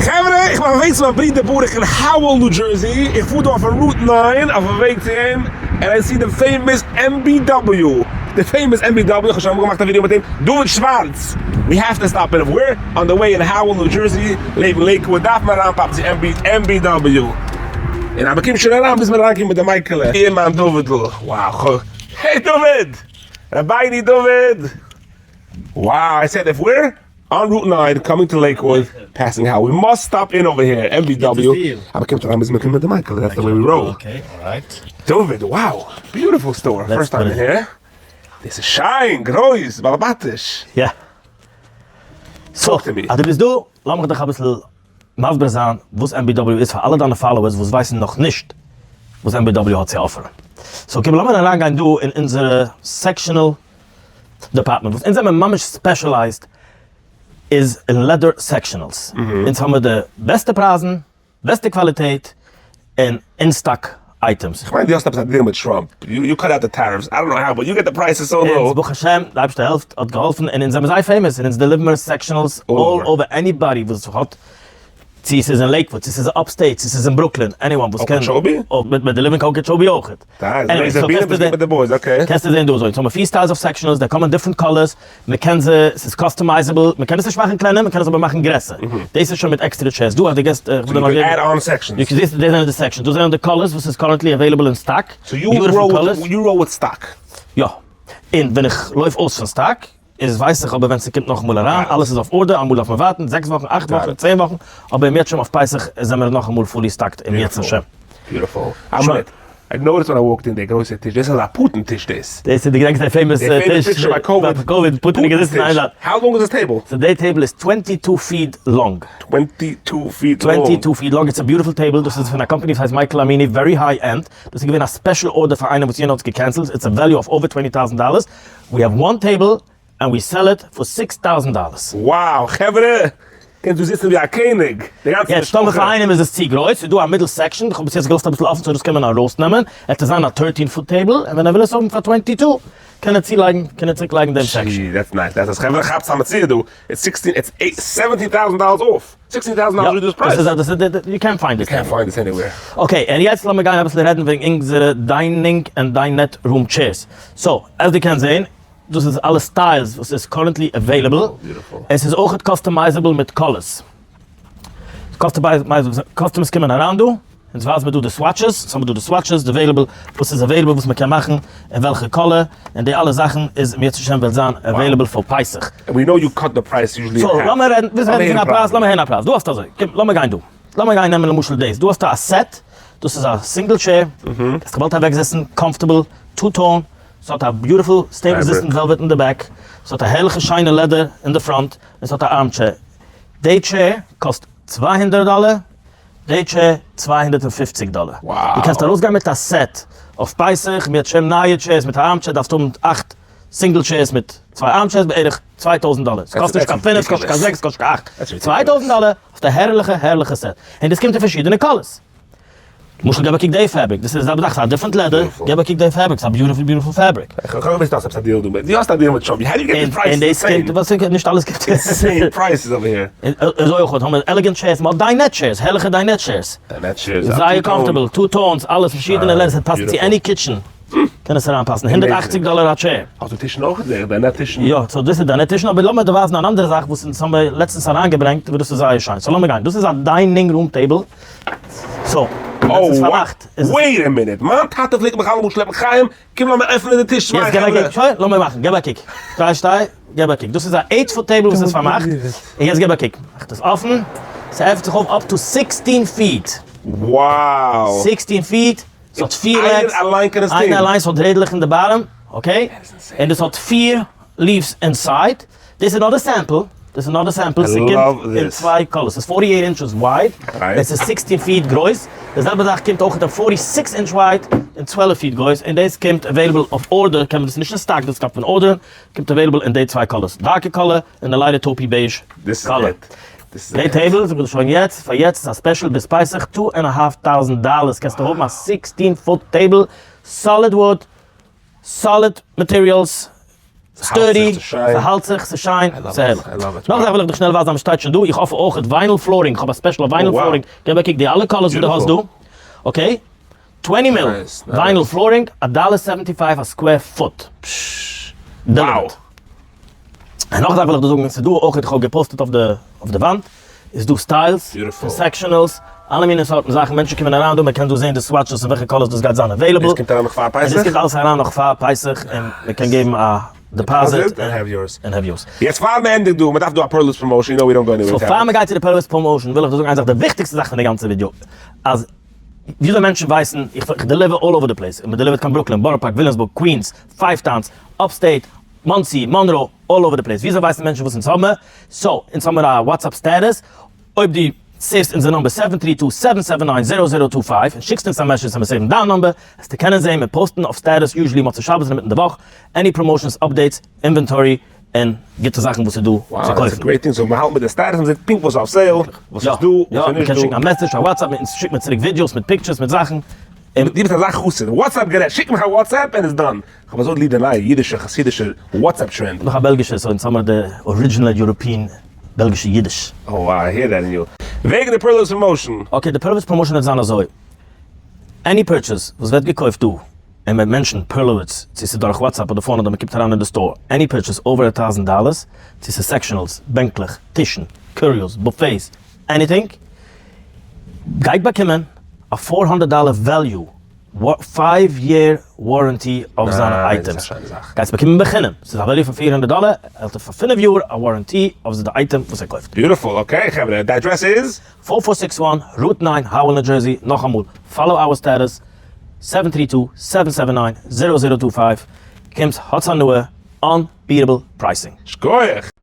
חברה, איך בין אויפן וועג צו מיין ברודער ברוך אין האוועל ניו דזשערסי, איך פאר דא אויפן Route 9 אויפן וועג צו אים, and I see the famous MBW, the famous MBW, איך האב שוין אמאל געמאכט א ווידיאו מיט אים, דוד שווארץ, we have to stop in, if we're on the way אין האוועל ניו דזשערסי, לעבן לעיקוואוד, דארף מען אריינפאפן צו MBW, און אז מ'קומט שוין אריין מוז מען אריינקומען מיט די מייקעלע, און מיין דוד'ל, wow, hey דוד! רבינו דוד! Wow, I said if we're on Route 9 coming to Lakewood, passing how we must stop in over here, MBW. אבער קומט אריין ביז מ'קומט מיט די מייקל, that's the way we roll. Okay, alright. דוד, wow, beautiful store, first time in here. דאס איז שיין, גרויס, באלעבאטיש. יא. Talk to me. אז דו ביסט דא, לאמיך דיך אביסל מסביר זיין וואס MBW איז פאר אלע דיינע followers וואס ווייסן נאך נישט וואס MBW האט צו offer ען. So קום לאמיר אריינגיין דא אין אונזערע sectional department וואס אונז זעמיר ממש specialized איז אין leather sectionals. אונז האמיר די בעסטע פרייזן, בעסטע קוואליטעט, און in stock items. כ'מיין דו האסט עפעס א deal מיט טראמפ, you cut out the tariffs, I don't know how, but you get the prices so low. אונז ברוך השם, די אייבערשטער העלפט, האט געהאלפן, און אונז זעמיר זייער famous, און אונז deliver מיר sectionals all over anybody וואס האט, צו ס'איז אין לעיקוואוד, צו ס'איז upstate, צו ס'איז אין ברוקלין, anyone וואס קען. אוקעטשאבי? מיר deliver ן קיין אוקעטשאבי אויכעט. קענסטו זען דא אזוי, אונז האבן פיר styles of sectionals, they come in different colors, מען קען זיי, ס'איז customizable, מען קען עס נישט מאכן קלענער, מען קען עס אבער מאכן גרעסער. דאס איז שוין מיט עקסטערע chairs, דא אז דו געסט, איך וויל דיר נאר געבן. דאס זענען די sections, דאס זענען די colors וואס איז currently available אין stock, beautiful colors. So you roll with stock? יא, און ווען איך לויף אויס פון סטאק, איז ווייס איך אבער ווען ס'קומט נאכאמאל אריין, אלעס איז אויף order, אמאל דארף מען ווארטן זעקס וואכן, אכט וואכן, צען וואכן, אבער אם ירצה השם אויף פסח זעמער נאכאמאל fully stocked אם ירצה השם. Beautiful. א מינוט. I noticed when I walked in די גרויסע טיש, דאס איז א פוטין טיש דאס. דאס איז די געדענקסט די famous טיש ביי קאוויד, פוטין איז געזיצן איין זייט. How long is this table? So די table איז twenty two feet long. Twenty two feet long. Twenty two feet long, it's א beautiful table, דאס איז פון א קאמפאני וואס הייסט מייקל אמיני, very high end, דאס איז געווען א special order פאר איינעם וואס יענער האט עס גע cancel ט, it's א value of over twenty thousand dollars, we have one table and we sell it for six thousand dollars. Wow חברה! קענסט דא זיצן ווי א קעניג! די גאנצע יעצט טאמער פאר איינעם איז עס צו גרויס, איז דא א middle section, איך האב עס יעצט געלאזט אביסל אפן so דאס קען מען ארויסנעמען, עט עס זיין א thirteen foot table, און ווען ער וויל עס האבן פאר twenty two, קען ער צולייגן, קען ער צוריק לייגן דעם section. That's nice, that's nice, חברה כאפטס א מציאה דא, it's sixteen, it's eight, seventeen thousand dollars off! Sixteen thousand dollars reduced price! דאס איז, דאס איז, יו קענט פיינד דיס. יו קענט פיינד דיס anywhere. Okay, און יעצט לאמיר גיין אביסל רעדן וועגן אונזערע dining און dinette room chairs. So, as דו קענסט זען, דאס איז אלע styles וואס איז currently available. עס איז אויכעט customizable מיט colors. Customers קומען אריין דא, אונז ווייזן מיר דא די swatches, אונז האבן דא די swatches, די available, וואס איז available, וואס מען קען מאכן, און וועלכע color, און די אלע זאכן איז אם ירצה השם וועט זיין available פאר פסח. So, לאמיר רעדן, ווילסט רעדן פון א פרייז, לאמיר הערן א פרייז. דא האסטו אזוי, קום, לאמיר גיין דא. לאמיר גיין נעמען למשל דאס, דא האסטו א set, דאס איז א single chair, קענסט דיך באלד אוועקזעצן, comfortable, two tone, ס'האט א beautiful stain resistant velvet אין די back, ס'האט א הערליכע שיינע leather אין די front, און ס'האט א arm chair. די chair קאסט 200 דאלער, די chair 250 דאלער. דו קענסט ארויסגיין מיט א set אויף פסח, מיט שוין נייע chairs מיט א arm chair דארפסטו האבן אכט single chairs מיט צוויי arm chairs בערך 2000 דאלער. ס'קאסט נישט קיין פינף, ס'קאסט נישט קיין זעקס, ס'קאסט נישט קיין אכט. 2000 דאלער האסטו א הערליכע הערליכע set. און דאס קומט אין פארשידענע colors. למשל געב א קוק די fabric, דאס איז די זעלבע זאך, ס'איז א different leather, געב א קוק די fabric, ס'איז א beautiful beautiful fabric. איך האב געוואוסט דו האסט עפעס א deal דא מיט, דו האסט א deal מיט שובי, how do you get the prices the same? און דאס קומט, נישט אלעס קומט. Insane prices over here. אזוי אויך האבן מיר elegant chairs, מ'האט dinette chairs, הערליכע dinette chairs. Dinette chairs, זייער comfortable, two tones, אלעס פארשידענע leathers, ס'פאסט צו any kitchen, קען עס אריינפאסן, 180 דאלער א chair. האסטו טישן אויך זעה איך, dinette טישן. יא, so דאס איז dinette טישן, אבער לאמיר דיר ווייזן אן אנדערע זאך וואס אונז האבן לעצטנס אריינגעברענגט, וואס דאס איז זייער שיין, so לאמיר גיין, דאס איז א dining room table, so, ווען ס'איז פארמאכט איז עס. Wait a minute, מיין טאטע פלעגט מיך אלעמאל שלעפן חיים, קום לאמיר עפענען די טיש יעצט געב א קוק, שוין, לאמיר מאכן, געב א קוק, שטיי שטיי, געב א קוק, דאס איז א eight foot table וואס איז פארמאכט, און יעצט געב א קוק, מאך דאס אפן, ס'עפנט זיך אויף up to sixteen feet. Wow! Sixteen feet, ס'האט פיר legs, איינער אליין קען עס טון? איינער אליין, ס'האט רעדלעך אין די bottom, okay, און דאס האט פיר leaves inside. דאס איז נאר די sample, דאס איז נאר די sample, ס'קומט אין צוויי colors, ס'איז forty eight inches wide, און ס'איז sixteen feet גרויס, די זעלבע זאך קומט אויך אין forty six inch wide און 12 feet גרויס, און דאס קומט available אויף order, קען מען דאס נישט אין stock, דאס דארף מען order ן, קומט available אין די צוויי colors, dark ע color און די light ע taupey beige color. די table זאג איך שוין יעצט, פאר יעצט איז א special ביז פסח, two and a half thousand dollars קענסטו האבן א sixteen foot table, solid wood, solid materials. Sturdy, ס'האלט זיך, ס'איז שיין, ס'הערליך. נאך א זאך וויל איך דיך שנעל ווייזן אז מ'שטייט שוין דא, איך offer אויכעט vinyl flooring, איך האב א special אויף vinyl flooring, געב א קוק די אלע colors וואס דו האסט דא, okay, twenty mil vinyl flooring, א dollar seventy five א square foot. Delivered. און נאך א זאך וויל איך דיר זאגן, ס'איז דא אויכעט, איך האב גע post עט אויף די וואנט, איז דא styles פון sectionals, אלע מיני סארטן זאכן, מענטשן קומען אריין דא, מען קען דא זען די swatches און וועלכע colors דאס גייט זיין available. דאס קומט אריין נאך פאר פסח? דאס קומט אלעס אריין נאך פאר פסח, און מען קען געבן א deposit and have yours. And have yours. יעצט פאר מען ענדיגט דא, מען דארף דא א פערלס promotion, you know we don't go anywhere without. So פאר מען גייט צו די פערלס promotion וויל איך דיר זאגן איין זאך, די וויכטיגסטע זאך פון די גאנצע ווידיאו, אז וויאזוי מענטשן ווייסן, איך deliver all over the place, און מען deliver ט קיין ברוקלין, בארא פארק, וויליאמסבורג, קווינס, Five Towns, upstate, מאנסי, מאנרא, all over the place, וויאזוי ווייסן מענטשן וואס אונז האבן? So, אונז האמיר א WhatsApp status, אויב דו save סט אונזער number seven three two seven seven nine zero zero two five און שיקסט אונז א message אז מיר save ן דיין number, וועסטו קענען זעהן מיר post ן אויף status usually מוצאי שבת און אינמיטן די וואך, any promotions updates, inventory, און גוטע זאכן וואס איז דא צו קויפן. Wow, great thing, so מ'האלט מיט די status, מ'זעט פונקט וואס איז אויף sale, וואס איז דא, וואס איז נישט דא. יא, מ'קען שיקן א message, א WhatsApp, אונז שיקט מען צוריק ווידיאוס מיט pictures מיט זאכן. דו ביסט אזא חסיד, WhatsApp גערעדט, שיק מיך א WhatsApp and it's done. כ'האב אזוי ליב די נייע אידישע חסידישע WhatsApp trend. נאך א בעלגישע, so אונז האמער די original European בעלגישע אידיש. Oh wow, I hear that in you. וועגן די פערלס promotion. Okay, די פערלס promotion וועט זיין אזוי, any purchase וואס ווערט געקויפט דא און מען mention פערלאוויץ, צו ס'איז דורך WhatsApp אדער phone אדער מען קומט אריין אין די store, any purchase over א טויזענט dollars, צו ס'איז sectionals, בענקלעך, טישן, curios, buffets, anything, גייט באקומען א four hundred dollar value five year warranty אויף זיינע items, גייסט באקומען בחינם, ס'איז א value פון 400 דאלער, ער האט פאר פינף יאר א warranty אויף די אייטעם וואס ער קויפט. Beautiful, okay חברה, די אדרעס איז? 4461 Route 9 האוועל ניו דזשערסי, נאכאמאל, follow our status, seven three two, seven seven nine, zero zero two five, קומטס האטס הנאה, unbeatable pricing. שכוח!